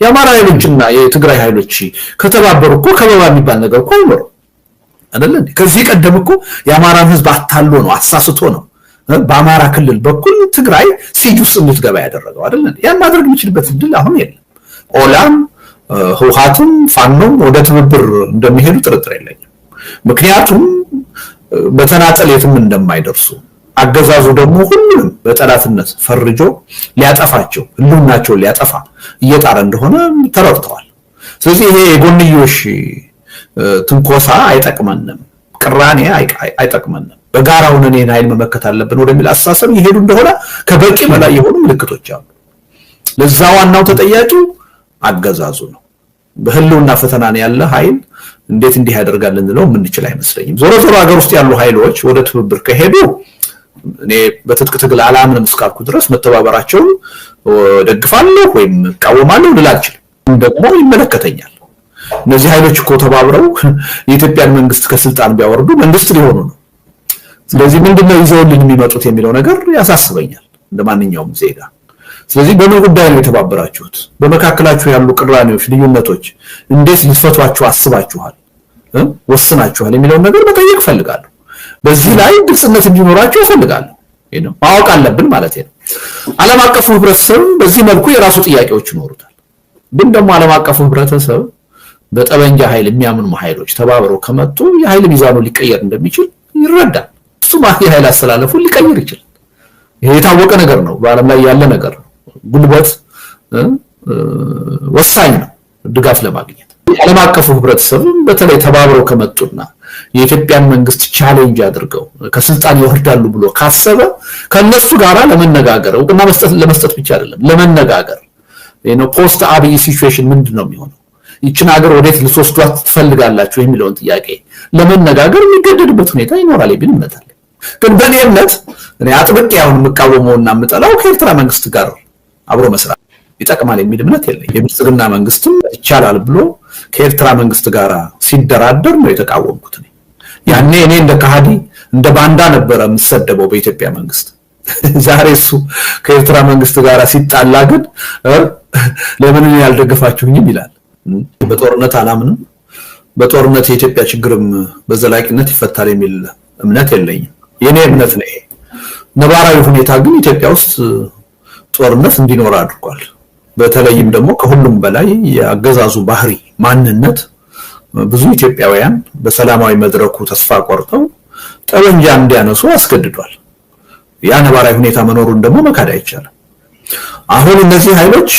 የአማራ ኃይሎችና የትግራይ ኃይሎች ከተባበሩ እኮ ከበባ የሚባል ነገር እኮ አይኖርም አይደለ? ከዚህ ቀደም እኮ የአማራን ህዝብ አታሎ ነው፣ አሳስቶ ነው በአማራ ክልል በኩል ትግራይ siege ውስጥ እንድትገባ ያደረገው አይደለ? ያን ማድረግ የሚችልበት እድል አሁን የለም። ኦላም ህውሃትም ፋኖም ወደ ትብብር እንደሚሄዱ ጥርጥር የለኝም። ምክንያቱም በተናጠል የትም እንደማይደርሱ፣ አገዛዙ ደግሞ ሁሉንም በጠላትነት ፈርጆ ሊያጠፋቸው፣ ህልውናቸውን ሊያጠፋ እየጣረ እንደሆነ ተረድተዋል። ስለዚህ ይሄ የጎንዮሽ ትንኮሳ አይጠቅመንም፣ ቅራኔ አይጠቅመንም፣ በጋራ ሆነን ይህን ኃይል መመከት አለብን ወደሚል አስተሳሰብ እየሄዱ እንደሆነ ከበቂ በላይ የሆኑ ምልክቶች አሉ። ለዛ ዋናው ተጠያቂው አገዛዙ ነው። በህልውና ፈተና ያለ ኃይል እንዴት እንዲህ ያደርጋል ልንለው የምንችል አይመስለኝም። ዞሮ ዞሮ ሀገር ውስጥ ያሉ ኃይሎች ወደ ትብብር ከሄዱ እኔ በትጥቅ ትግል አላምንም እስካልኩ ድረስ መተባበራቸውን ደግፋለሁ ወይም እቃወማለሁ ልል አልችልም። ደግሞ ይመለከተኛል። እነዚህ ኃይሎች እኮ ተባብረው የኢትዮጵያን መንግስት ከስልጣን ቢያወርዱ መንግስት ሊሆኑ ነው። ስለዚህ ምንድነው ይዘውልን የሚመጡት የሚለው ነገር ያሳስበኛል እንደማንኛውም ዜጋ። ስለዚህ በምን ጉዳይ ነው የተባበራችሁት? በመካከላችሁ ያሉ ቅራኔዎች፣ ልዩነቶች እንዴት ልትፈቷቸው አስባችኋል፣ ወስናችኋል የሚለውን ነገር መጠየቅ እፈልጋለሁ። በዚህ ላይ ግልጽነት እንዲኖራቸው እፈልጋለሁ። ማወቅ አለብን ማለት ነው። ዓለም አቀፉ ህብረተሰብ በዚህ መልኩ የራሱ ጥያቄዎች ይኖሩታል። ግን ደግሞ ዓለም አቀፉ ህብረተሰብ በጠመንጃ ኃይል የሚያምኑ ኃይሎች ተባብረው ከመጡ የኃይል ሚዛኑ ሊቀየር እንደሚችል ይረዳል። እሱም የኃይል አስተላለፉን ሊቀይር ይችላል። ይሄ የታወቀ ነገር ነው። በዓለም ላይ ያለ ነገር ነው። ጉልበት ወሳኝ ነው ድጋፍ ለማግኘት። ዓለም አቀፉ ህብረተሰብ በተለይ ተባብረው ከመጡና የኢትዮጵያን መንግስት challenge አድርገው ከስልጣን ይወርዳሉ ብሎ ካሰበ ከነሱ ጋራ ለመነጋገር፣ እውቅና ለመስጠት ብቻ አይደለም፣ ለመነጋገር፣ post አብይ situation ምንድን ነው የሚሆነው፣ ይችን ሀገር ወዴት ልትወስዷት ትፈልጋላችሁ የሚለውን ጥያቄ ለመነጋገር የሚገደድበት ሁኔታ ይኖራል የሚል እምነት አለ። ግን በእኔ እምነት እኔ አጥብቄ አሁን የምቃወመውና የምጠላው ከኤርትራ መንግስት ጋር አብሮ መስራት ይጠቅማል የሚል እምነት የለኝም። የብልጽግና መንግስትም ይቻላል ብሎ ከኤርትራ መንግስት ጋር ሲደራደር ነው የተቃወምኩት። እኔ ያኔ እኔ እንደ ከሃዲ እንደ ባንዳ ነበረ የምሰደበው በኢትዮጵያ መንግስት። ዛሬ እሱ ከኤርትራ መንግስት ጋር ሲጣላ ግን ለምን እኔ ያልደገፋችሁኝም ይላል። በጦርነት አላምንም። በጦርነት የኢትዮጵያ ችግርም በዘላቂነት ይፈታል የሚል እምነት የለኝም። የኔ እምነት ነው ይሄ። ነባራዊ ሁኔታ ግን ኢትዮጵያ ውስጥ ጦርነት እንዲኖር አድርጓል። በተለይም ደግሞ ከሁሉም በላይ የአገዛዙ ባህሪ፣ ማንነት ብዙ ኢትዮጵያውያን በሰላማዊ መድረኩ ተስፋ ቆርጠው ጠመንጃ እንዲያነሱ አስገድዷል። ያ ነባራዊ ሁኔታ መኖሩን ደግሞ መካድ አይቻልም። አሁን እነዚህ ኃይሎች